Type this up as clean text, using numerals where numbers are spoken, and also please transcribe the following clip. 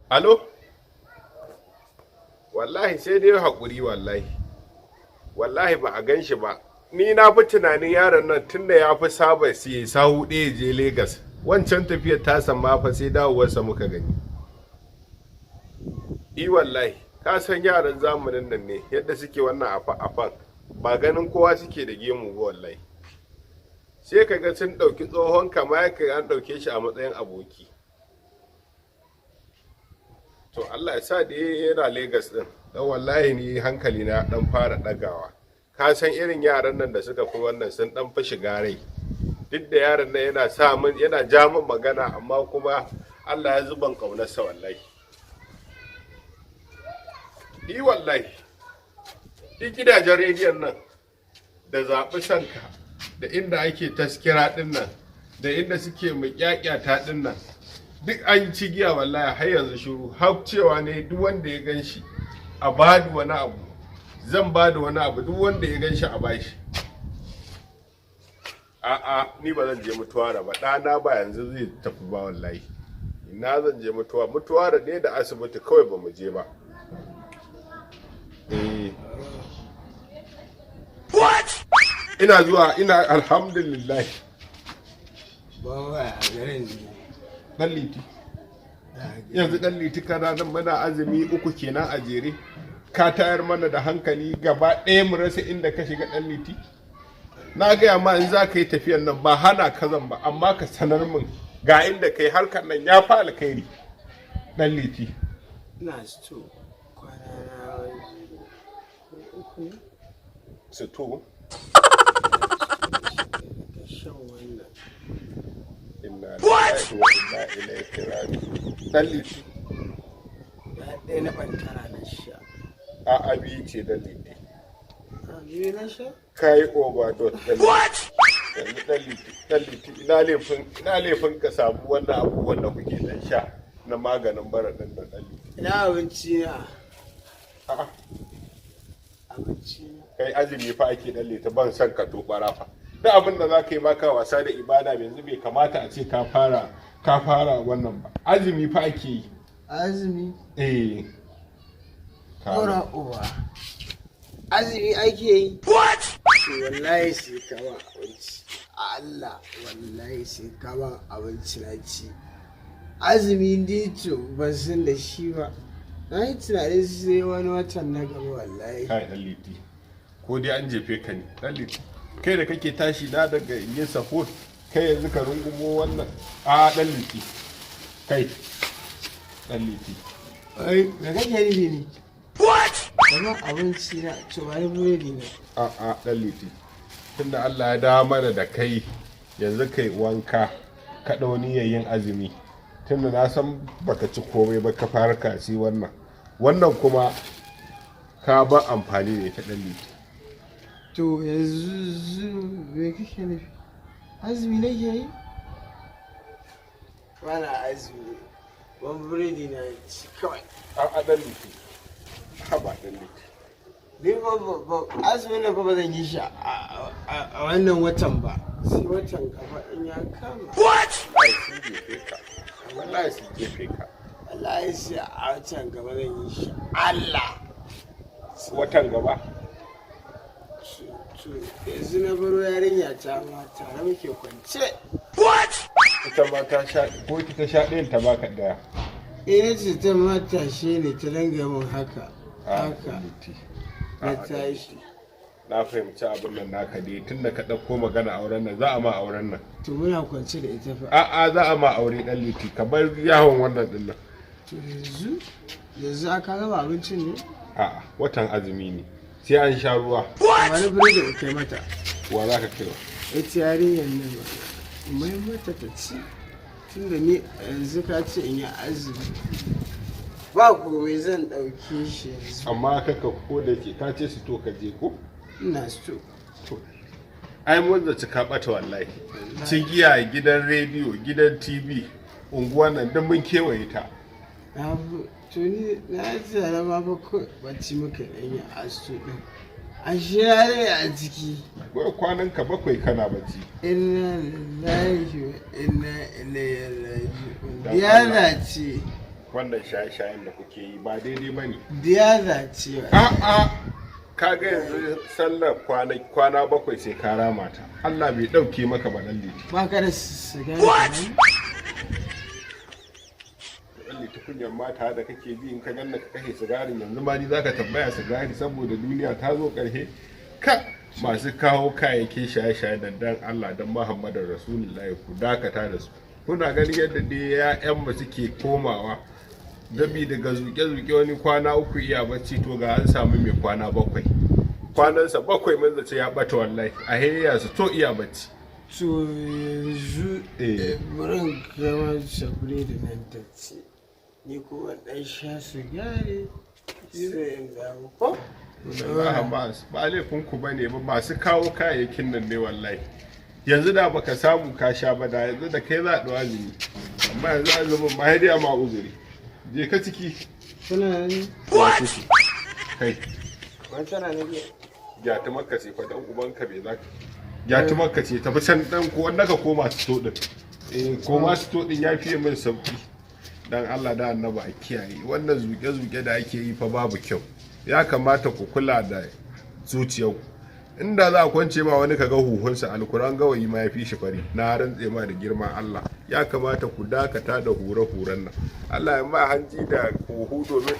Alo? Wallahi sai dai haƙuri wallahi. Wallahi ba a gan shi ba. Ni na fi tunanin yaron nan tunda ya fi saba siye sahu ɗaya je Legas. Wancan tafiyar tasa ma fa sai dawowarsa muka gani. I wallahi, ka san yaran zamanin nan ne yadda suke wannan afa afan ba ganin kowa suke da gemu ba wallahi. Sai ka ga sun ɗauki tsohon kama ya kai an ɗauke shi a matsayin aboki. To Allah ya sa da yana Legas din. Dan wallahi ni hankali na dan fara ɗagawa. Ka san irin yaran nan da suka fi wannan sun dan fi shiga rai. Duk da yaron nan yana sa min, yana ja min magana, amma kuma Allah ya zuban ƙaunarsa wallahi. Ni wallahi duk gidajen rediyon nan da Zaɓi Sanka da inda ake taskira ɗin nan da inda suke muƙyaƙyata ɗin nan, duk an ci giya wallahi, har yanzu shiru. Har cewa ne duk wanda ya gan shi a bada wani abu, zan bada wani abu, duk wanda ya gan shi a bashi. A'a, ni ba zan je mutuwara ba. Ɗana ba yanzu zai tafi ba wallahi. Ina zan je mutuwa? Mutuwara ne da asibiti kawai ba mu je ba. Eh, ina zuwa, ina alhamdulillah. Bawa a garin ne. Dan Liti, yanzu Dan Liti, kana nan muna azumi 3 kenan a jere, ka tayar mana da hankali gaba ɗaya, mu rasa inda ka shiga. Dan Liti, na gaya ma in za ka yi tafiyan nan ba hana ka zan ba, amma ka sanar min ga inda kai harkar nan ya fi alkhairi, Dan Liti. Ina so kwana na 3 ne. Sito. Da shan wannan. Inna lillahi wa inna ilaihi raji'un. Dan Liti. Guda ɗaya na ɓantara na sha. A biyu ce, Dan Liti. A biyu na sha? Ka yi overdose, Dan Liti. Yanzu Dan Liti, Dan Liti, ina laifin ka samu wannan abubuwan da kuke dan sha na maganin bara din da, Dan Liti? Ina abinci na? A'a. Abinci na. Kai, azumi fa ake, Dan Liti, ban son ka tobara fa. Duk abin da za ka yi baka wasa da ibada. Yanzu bai kamata a ce ka fara wannan ba. Azumi fa ake yi. Azumi? Eh. Ora uba. Azumi ake yi? To wallahi sai ka ban abinci. Allah, wallahi sai ka ban abinci na ci. Azumi ni to ban san da shi ba. Na yi tunanin sai wani watan na gaba wallahi. Kai, Dan Liti, ko dai an jefe ka ne, Dan Liti? Kai da kake tashi na daga yin sahur, kai yanzu ka rungumo wannan? A Dan Liti, kai Dan Liti. Ai, me kake nufi ne? Kamar abinci na, to ba ni buredi ne. A a Dan Liti, tunda Allah ya dawo mana da kai yanzu, kai wanka ka ɗau niyyar yin azumi, tunda na san baka ci komai ba ka fara kasi wannan. Wannan kuma ka ba amfani da ita, Dan Liti. To yanzu me kake nufi? Azumi nake yi? Bana azumi. Ban buredi na ci kawai. A a Dan Liti, haba Dan Liti. Ni ba azumin nan fa ba zan yi shi a wannan watan ba. Sai watan gaba in ya kama. Wallahi sun jefe ka, wallahi sun jefe ka. Wallahi sai a watan gaba zan yi shi. Allah. Watan gaba? To yanzu na baro yarinya ta ma tare muke kwance. Ita ma ta sha ko ita ta sha ɗayan ta baka ɗaya? Ina ce ta matashe ne ta dinga min haka. A Haka. Liti. Na tashi. Na fahimci abin nan naka dai, tun da ka ɗauko magana auren nan, za a ma auren nan. To muna kwance da ita fa. A'a, za a ma aure, Dan Liti, ka bar yawon wannan ɗin nan. To yanzu aka gama abincin ne? A'a, watan azumi ne, sai an sha ruwa. Wani biredi da kai mata. Wa za ka kai wa? Ita yarinyar nan ba. Mai mata ta ci. Tunda ni yanzu ka ce in yi azumi. Ba komai, zan ɗauke shi yanzu. Amma kaka ko da ke ka ce su to ka je ko? Ina so. To ai mun zaci ka ɓata wallahi. Cigiya gidan rediyo, gidan TV, unguwan nan duk mun kewaye ta. Na to ni na tsara ma fa ko bacci muka ɗan yi asu ɗin. Ashe yarinya a ciki. Wai kwanan ka 7 kana bacci. Inna lillahi wa inna ilaihi raji'un. Dan Diyana ce. Wannan shaye-shayen da kuke yi ba daidai ba ne. Diyaza ce wa. A'a, ka ga yanzu sallar kwana 7 sai ka rama ta. Allah bai ɗauke maka ba, ɗan Liti. Ba ka da sigari kenan? Ɗan Liti, kunyar mata da kake ji, in ka ganna ka kashe sigarin. Yanzu ma ni zaka tambaya sigari? Saboda duniya ta zo ƙarshe. Ka masu kawo kayayyakin shaye-shaye da, dan Allah dan Muhammadu Rasulullahi ku dakata da su. Kuna ganin yadda dai ya'yan mu suke komawa gabi daga zuke-zuke, wani kwana 3 iya bacci. To ga an samu mai kwana 7, kwanansa 7, mun zace ya bata, wallahi a heya su to iya bacci. To yanzu bari in kai mata biredi nan ta ci. Ni kuma ɗan sha sigari sai in dawo ko? Wallahi ba laifin ku bane ba, masu kawo kayayyakin nan ne wallahi. Yanzu da baka samu ka sha ba, da yanzu da kai za a ɗau azumi, amma yanzu azumin ma dai ma uzuri. Je ka ciki. Tana nan? Wa ciki kai? Wata na nake. Gyatu makka ce fa, dan ubanka bai zaka gyatu makka ce. Tafi can dan ko wanda ka koma sito din. Eh, koma sito din ya fiye min sauki. Dan Allah da Annabi a kiyaye wannan zuke-zuke da ake yi fa, babu kyau. Ya kamata ku kula da zuciyarku. Inda za a kwance ma wani kaga huhunsa, alkuran gawayi ma ya fi shi fari, na rantse ma da girman Allah. Ya kamata ku dakata da hure-huren nan. Allah ya ma hanji da huhu domin